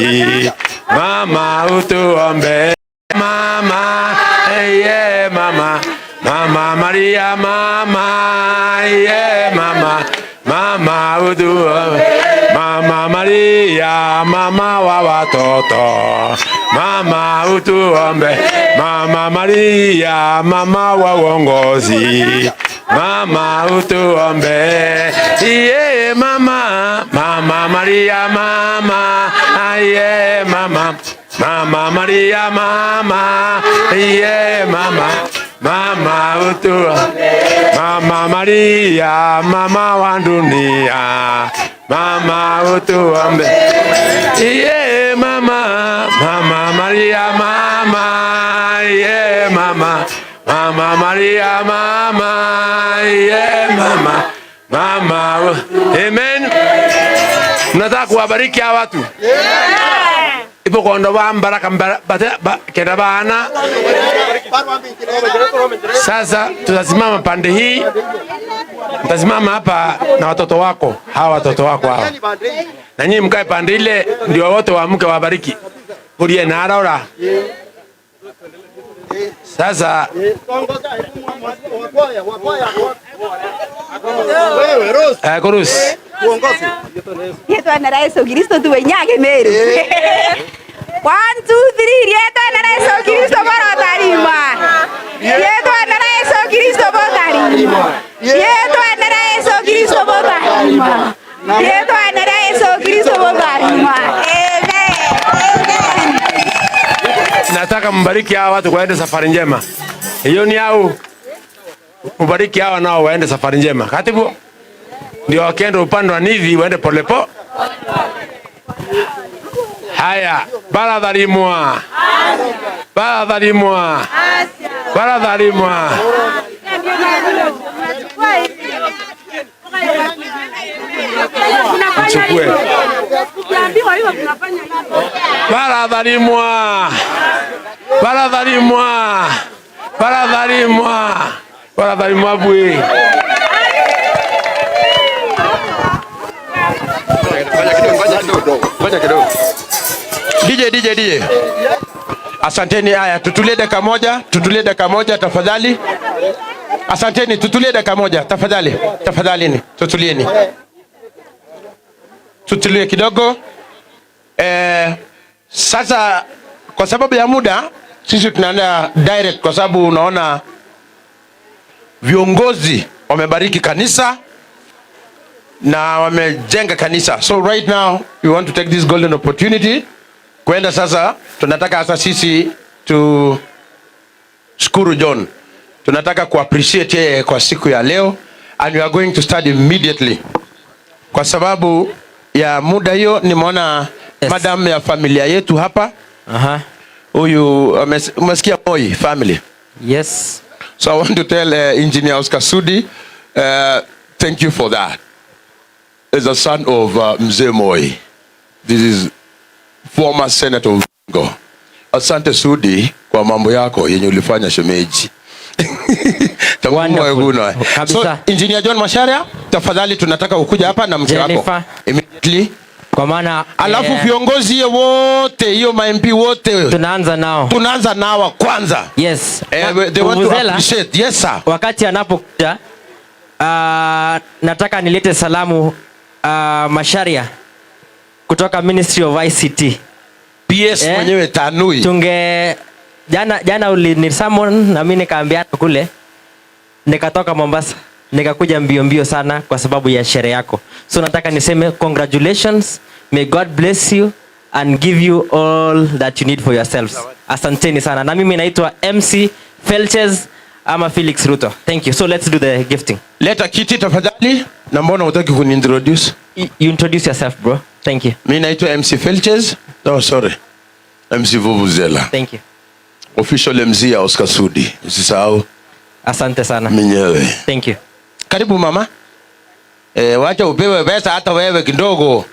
Uongozi, mama utuombe, mama yeah, mama mama Maria mama yeah, mama mama utuombe, mama Maria mama wa watoto, mama utuombe, mama Maria mama wa uongozi, mama utuombe, yeah, mama mama Maria mama yeah, mama mama Maria mama yeah, mama mama utuombe, mama Maria mama wa dunia, mama utuombe, yeah, mama mama Maria mama yeah, mama mama Maria mama yeah, mama mama. Amen. Mnataka kuwabariki hawa watu? Ipo kondo wa mbaraka kenda bana. Sasa tutasimama pande hii. Mtasimama hapa na watoto wako, hawa watoto wako hawa. Na nyinyi mkae pande ile ndio wote waamke wabariki. Kulie na arora. Sasa Kurus. Yetu na Yesu Kristo tuwenyage Meru. 1 2 3 yetu na Yesu Kristo borotarima. Yetu na Yesu Kristo borotarima. Yetu na Yesu Kristo borotarima. Yetu na Yesu Kristo borotarima. Amen. Amen. Nataka mbariki hawa watu waende safari njema. Hiyo ni au mbariki hawa nao waende safari njema. Katibu ndio wakienda upande wa Nithi waende polepo. Haya, baradharimwa. Baradharimwa. Baradharimwa. Mchukue. Baradharimwa. Baradharimwa. Baradharimwa. Baradharimwa bwe. Ngoja kidogo. DJ, DJ, DJ. Asanteni. Haya, tutulie dakika moja, tutulie dakika moja tafadhali. Asanteni, tutulie dakika moja tafadhali. Tafadhalini, tutulieni. Tutulie kidogo. Sasa kwa sababu ya muda sisi tunaenda direct kwa sababu unaona viongozi wamebariki kanisa na wamejenga kanisa. So right now we want to take this golden opportunity kwenda sasa, tunataka sasa sisi tu shukuru John. Tunataka ku appreciate yeye kwa siku ya leo, and we are going to start immediately. Kwa sababu ya muda hiyo nimeona Yes. Madam ya familia yetu hapa. Huyu umesikia Moi family. Yes. So I want to tell Engineer Oscar Sudi, thank you for that. As a son of Mzee Moi. This is former senator of Baringo. Asante Sudi kwa mambo yako yenye ulifanya shemeji. Wonderful. Kabisa. So Engineer John Macharia, tafadhali tunataka ukuja hapa na mke wako. Jennifer. Immediately. Kwa maana, alafu viongozi wote, hiyo ma MP wote tunaanza nao. Tunaanza nao kwanza. Yes. They want to Vuvuzela, appreciate. Yes sir. Wakati anapokuja, nataka nilete salamu Macharia kutoka Ministry of ICT. PS mwenyewe Tanui. Tunge jana ulinisummon na mimi nikaambiana kule. Nikatoka Mombasa, nikakuja mbio mbio sana kwa sababu ya sherehe yako. So nataka niseme congratulations, may God bless you and give you all that you need for yourselves. Asanteni sana. Na mimi naitwa MC Felches ama Felix Ruto. Thank you. So let's do the gifting. Leta kiti tafadhali. Na mbona hutaki kuniintroduce? You introduce yourself, bro. Thank you. Mimi naitwa MC Felches. Oh, sorry. MC Vuvuzela. Thank you. Official MC ya Oscar Sudi. Usisahau. Asante sana. Mwenyewe. Thank you. Karibu mama. Wacha upewe pesa hata wewe kidogo.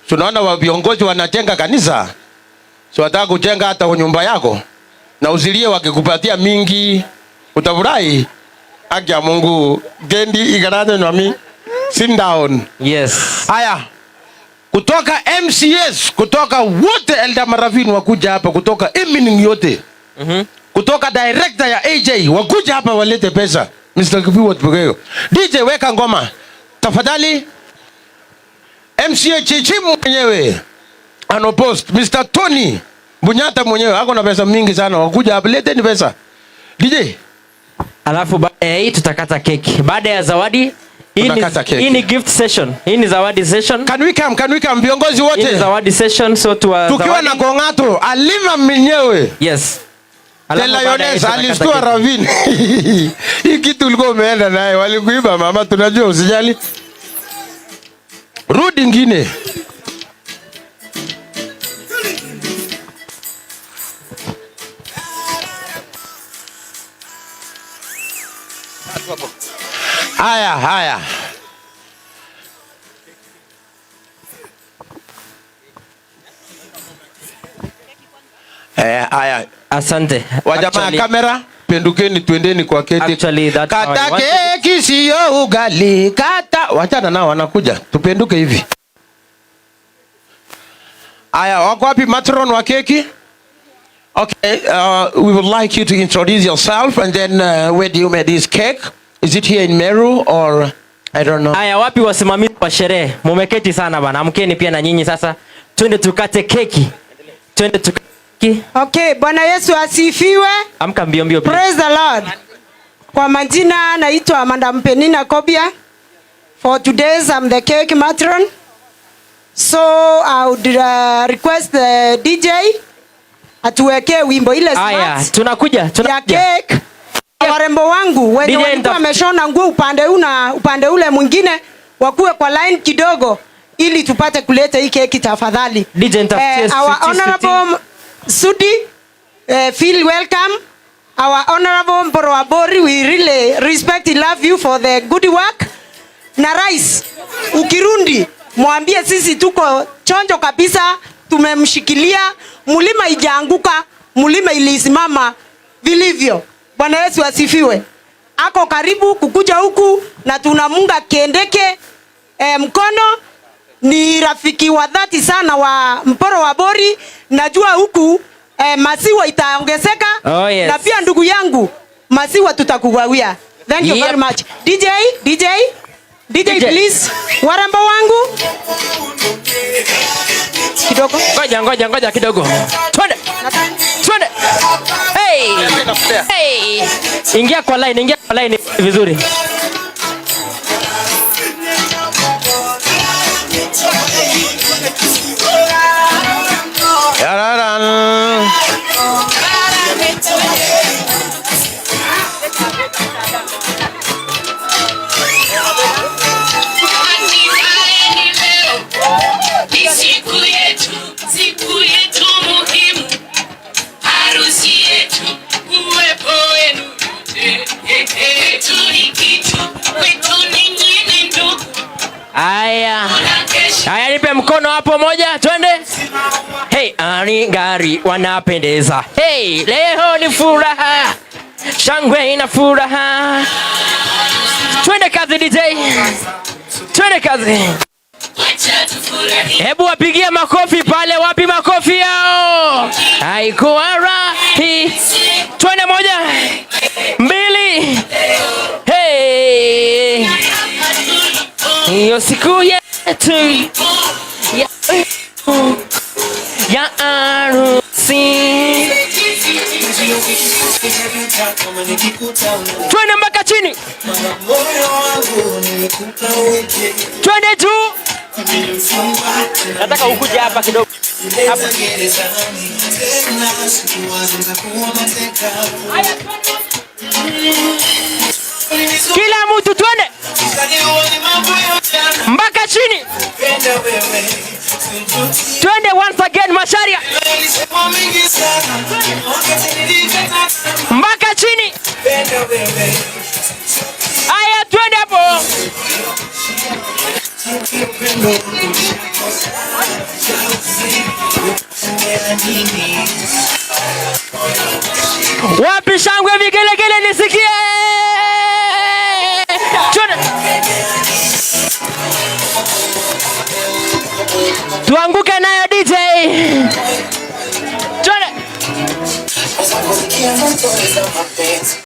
Tunaona wa viongozi wanajenga kanisa. So wataka kujenga hata nyumba yako. Na usilie wakikupatia mingi. Utafurahi. Haki ya Mungu. Gendi igarade na mi. Sit down. Yes. Haya. Kutoka MCS, kutoka wote Eldama Ravine wakuja hapa, kutoka Emining yote. Kutoka director ya AJ wakuja hapa walete pesa. Mr. Kibiwot Pokeo. DJ, weka ngoma. Tafadhali. MCA Chichimu mwenyewe unopposed. Mr. Tony Bunyata mwenyewe ako na pesa mingi sana, wakuja hapa, leteni pesa. DJ. Alafu baada ya hii tutakata keki. Baada ya zawadi hii ni, Tunakata keki. hii ni gift session. Hii ni zawadi session. Can we come? Can we come? Viongozi Hii ni wote. zawadi session, so tuwa Tukiwa zawadi. na Kongato, Alima mwenyewe. Yes. Alafu The baada ya hii Lioness tutakata alishtua keki. Ravine. Hii kitu ulikuwa umeenda naye, walikuiba mama, tunajua, usijali. Rudi ngine. Haya, haya. Haya. Asante. Wajamaa kamera, pendukeni, twendeni kwa keti. Actually, that's how I Kata wanted it. keki sio ugali, kata. Wachana nao wanakuja. Tupenduke hivi. Aya, wako wapi matron wa keki? Okay, we would like you to introduce yourself and then where do you make this cake? Is it here in Meru or I don't know. Aya, wapi wasimamizi wa sherehe? Mumeketi sana bana. Amkeni pia na nyinyi sasa. Twende tukate keki. Twende tukate keki. Okay, Bwana Yesu asifiwe. Amka mbio mbio please. Praise the Lord. Kwa majina naitwa Madam Penina Kobia. For today's I'm the cake matron. So I would request the DJ atuwekee wimbo ile Aya, smart tunakuja, ya tunakuja. cake. Warembo wangu wenye DJ walikuwa wameshona nguo upande huu na upande ule mwingine wakuwe kwa line kidogo ili tupate kuleta hii keki tafadhali. DJ, nitafutie Our Sweetie, honorable Sudi, feel welcome. Our honorable Mporowabori, we really respect and love you for the good work. Na rais ukirundi mwambie sisi tuko chonjo kabisa, tumemshikilia. Mlima ijaanguka, mlima ilisimama vilivyo. Bwana Yesu asifiwe. Ako karibu kukuja huku na tunamunga Kindiki mkono. Ni rafiki wa dhati sana wa Mporowabori. Najua huku maziwa itaongezeka. Oh, yes. Na pia ndugu yangu maziwa tutakugawia. Thank you very much. DJ, DJ, DJ, DJ. please. Warembo wangu. Kidogo. Ngoja, ngoja, ngoja kidogo. Twende. Twende. Hey. Hey. Ingia kwa line, ingia kwa line vizuri. Yararan. Siku yetu, siku yetu muhimu, harusi yetu, uwepo wenu yote. Kwetu ni kitu, kwetu ninyi ni ndugu. Haya. Haya, nipe mkono hapo moja, twende. Hey, ani gari wanapendeza. Hey, leo ni furaha. Shangwe na furaha. Twende kazi DJ. Twende kazi. Hebu wapigie makofi pale, wapi makofi yao? Haikuwa rahisi. Twende moja, mbili. Hey. Hiyo siku yetu ya harusi. Twende mpaka chini. Twende juu. Nataka ukuje hapa kidogo. Hapa. Kila mtu twende mpaka chini. Twende once again Macharia. Mpaka chini. Aya, twende hapo. Wapi shangwe vigelegele nisikie? Twende. Stori za mapenzi.